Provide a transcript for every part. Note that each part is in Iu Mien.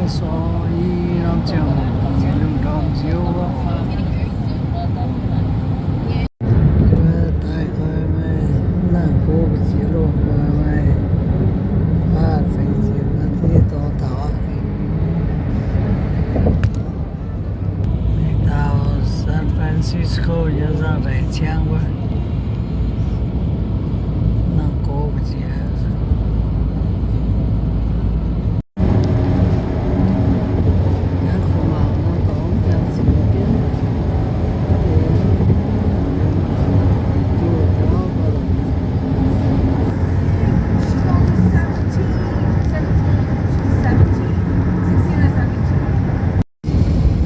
Sou i norm ziangh hoc nyei lungh ndorm nziouv wuov. Daaih koi maaih naaiv go mbu'ziex loh maaih faah feix ziepc naaiv dorngx taux aqv. Taux San Francisco nyei nzangv-ndaix ciangv wuov. Naaiv go mbu'ziex.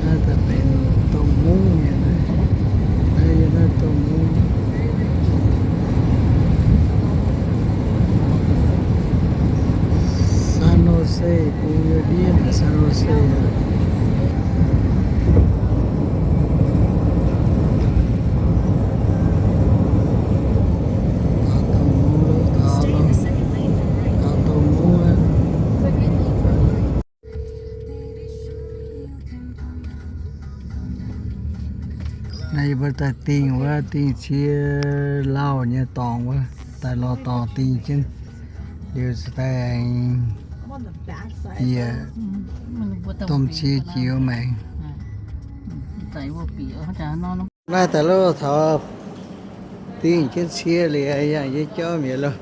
Naaiv daaih benx dongh mungv nyei naaiv. Naaiv yiem naaiv dongh mungv. San Jose bung yiem ndiev naaic, San Jose. Taux dongh mungv loh, taux loh, taux dongh mungv aqv. Naaiv yie mbuo daaih dingh wuov, dingh cie lauh nyei dorngx wuov, daaih lorz dorngx dingh jienv liuz daaih aengx bieqc domh cie jiex maengx. Naaiv daaih loh taux dingh jienv cie liuz yangh jienv jauv mi'aqv loh.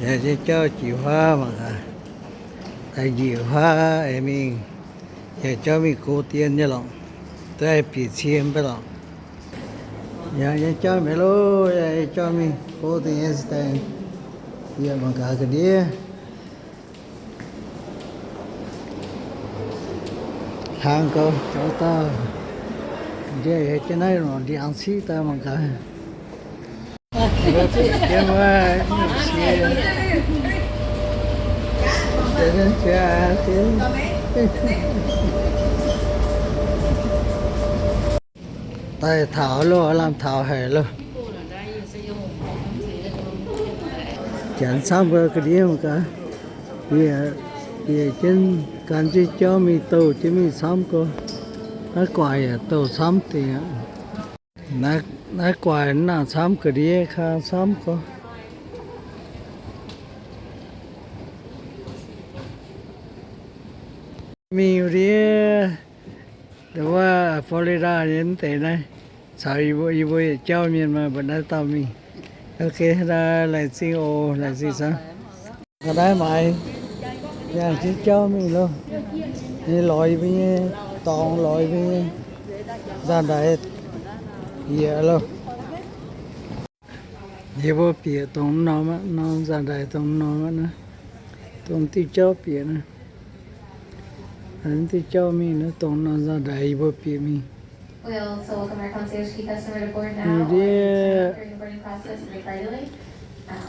Yangh jienv jauv jiex huaav mangc gaax, daaih njiec huaav aengx mingh, yangh jauv mingh go dien nyei lorqc, daaih bieqc cie mv baac lorqc. Yangh jienv jauv mi'aqv loh, yangh jienv jauv mingh go dien nyei se daaih bieqc mangc gaax ga'ndiev. Hlang gau, zoux dauh njiec jienv naaiv longc ndiangx ciqv daaih mangc gaax. Daaih taux loh, lamh taux haic loh. Janx camv mbuo ga'ndiev mangc gaax. Bieqc, bieqc jienv gan jienv jauv mingh, douh jienv mingh camv gorx. Naaiv guaax yaac douh camv dingc aqv. Naaiv guaax nangc camv ga'ndiev, kaa camv gorx. Mingh wuov ndiev, wuov Florida nyei mv deix naaiv, caux yie mbuo, yie mbuo yietc jauv mienh maaih mbu'naaiv dauh mingh. Ok, laengz zingh oc, laengz zingh camv. Ga'naaiv maaiz yangh jienv jauv mingh loh. Ninh lorz yie mbuo nyei dorngx, lorz yie mbuo nyei nzangv-ndaix bieqc loh. Yie mbuo bieqc dongh norm aqv, norm nzangv-ndaix dongh norm aqv naaiv, dongh diuh jauv bieqc naaiv. Diuh jauv mingh naaiv dongh norm nzangv-ndaix yie mbuo bieqc mingh. Ndiev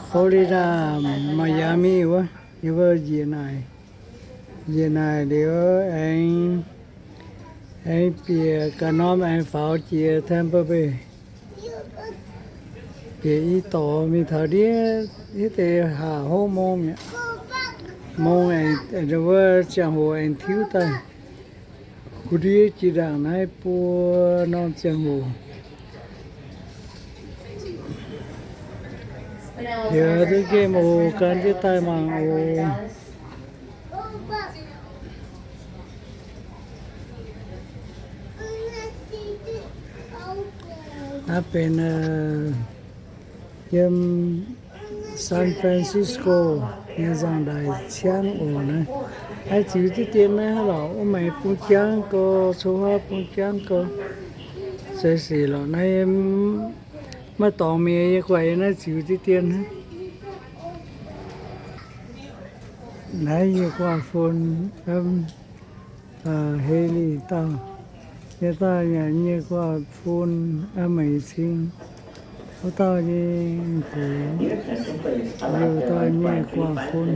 Florida, Miami wuov, yie mbuo njiec naaic, njiec naaic liuz aengx, aengx bieqc ganh norm aengx faaux jiex Tampa Bay. Bieqc i dorngx mingh taux ndiev, ndiev deix haac hopv mong mi'aqv. Mong aengx, wuov ziangh hoc aengx tiuv daaih. Gu ndiev jiex ndaangc naaiv buo norm ziangh hoc. Liuz duqv nqemh oc, gan jienv daaih mangc oc. Naaiv benx yiem San Francisco nyei nzangv-ndaix ciangv oc naaiv. Naaiv ziux diqv dien naaiv lorqc, wuov maengx bung jangv gorx, cou huaav bung jangv gorx. Se sic lorqc naaiv, maiv dorngx mi'aqv, yie guaix yiem naaiv ziux diqv dien naaiv. Naaiv yie guaax fun, Haley dauh, yie dauh yaac nyei guaax fun, meic cing wuov dauh nyei nqox, yie dauh nyei guaax fun.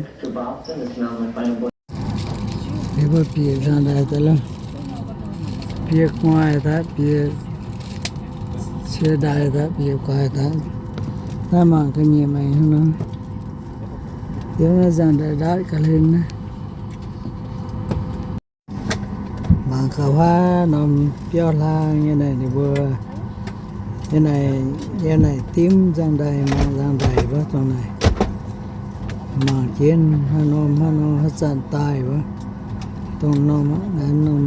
Yie mbuo bieqc nzangv-ndaix daaih loh. Bieqc gu'nguaaic daaih, bieqc cie ndaaix daaih, bieqc guaax daaih. Naaiv mangc ga'nyiec maengx hnangv nor. Yiem naaiv nzangc-ndaix ndaatv ga'hlen naaiv. Mangc gaax huaav norm biauv hlang nyei naaic, ninh mbuo nyei naaic, nyei naaic dimv nzangc-ndaix, mangc nzangc-ndaix wuov dongh naaic. Mangc jienv haaix norm haaix norm haaix zanc daaih wuov, dongh norm aqv, naaiv norm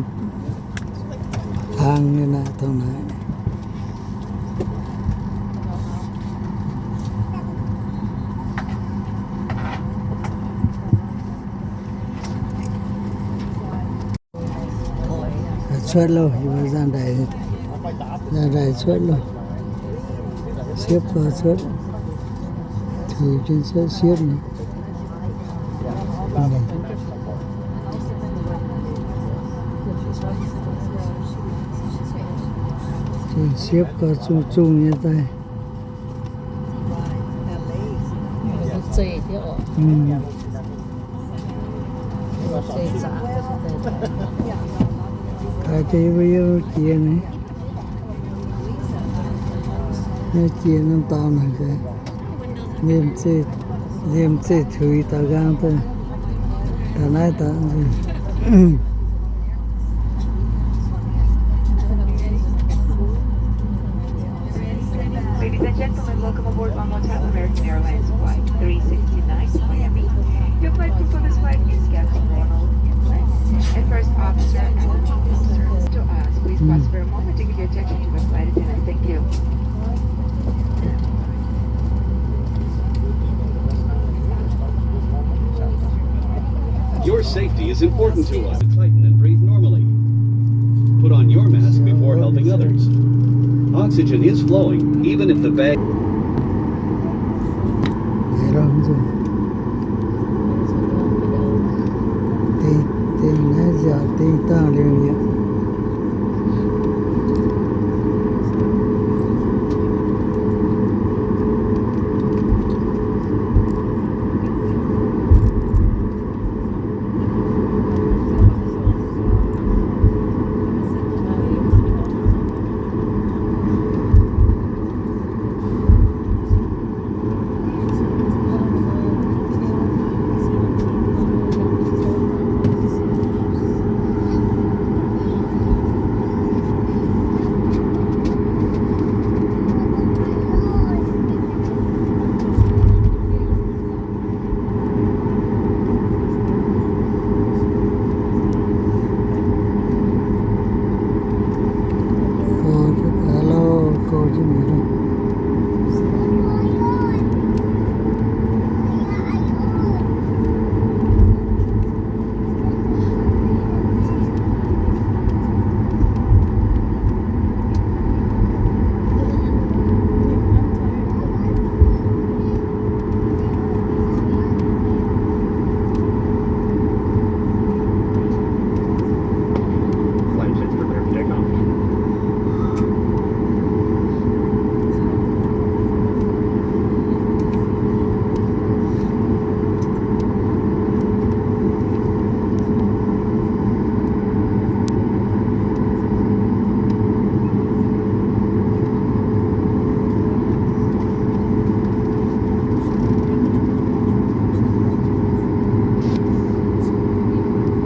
hlang nyei naaic, dongh naaic. Cuotv loh, yie mbuo nzangc-ndaix, nzangc-ndaix cuotv loh. Siepv gau cuotv, tuix jienv cuotv siepv nyei. Siepv gau zungh zungh nyei daaih. Daaih deix mbuo yiem jiex naaiv, yiem jiex norm dorngx naaic, liemh zeih, liemh zeih tuix daux nqaang daaih, daaih naaiv daaih. Ladies and gentlemen, welcome aboard Bangkok Thai American Airlines flight three sixty-nine to Miami. Your flight crew for this flight is Captain Ronald Kim Lei and first officer and officers. To us, please pause for a moment to give your attention to the flight attendant. Thank you. Your safety is important to us. Tighten and breathe normally. Put on your mask before helping others. Oxygen is flowing, even if the bag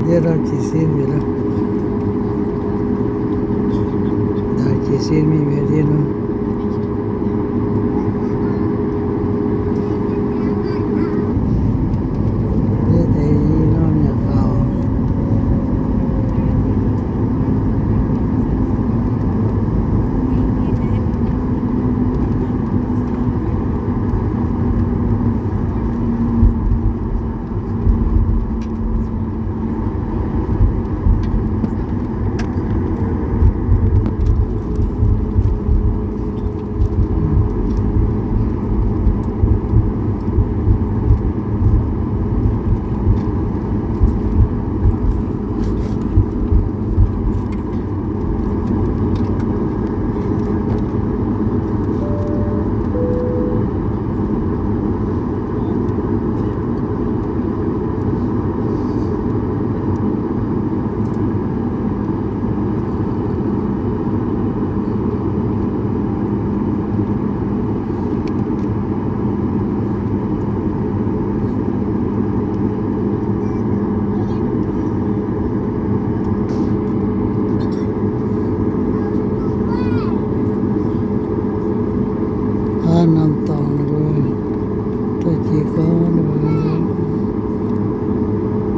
Yie ndau jiez sin mingh loh. Ndau jiez sin mingh mienh ndiev nor. Yie deix i norm yaac faaux.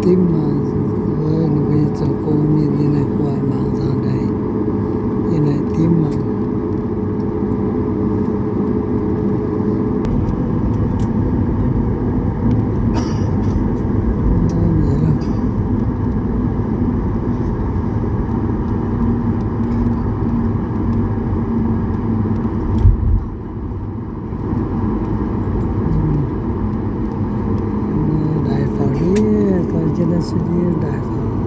Dimv mangc, ninh mbuo zoux gong mienh yiem naaiv gu'nguaaic mangc nzangc naaic, yiem naaic dimv mangc. Ndaaix faaux ndiev, gauh jienv naaiv se ndiev ndaaix faaux.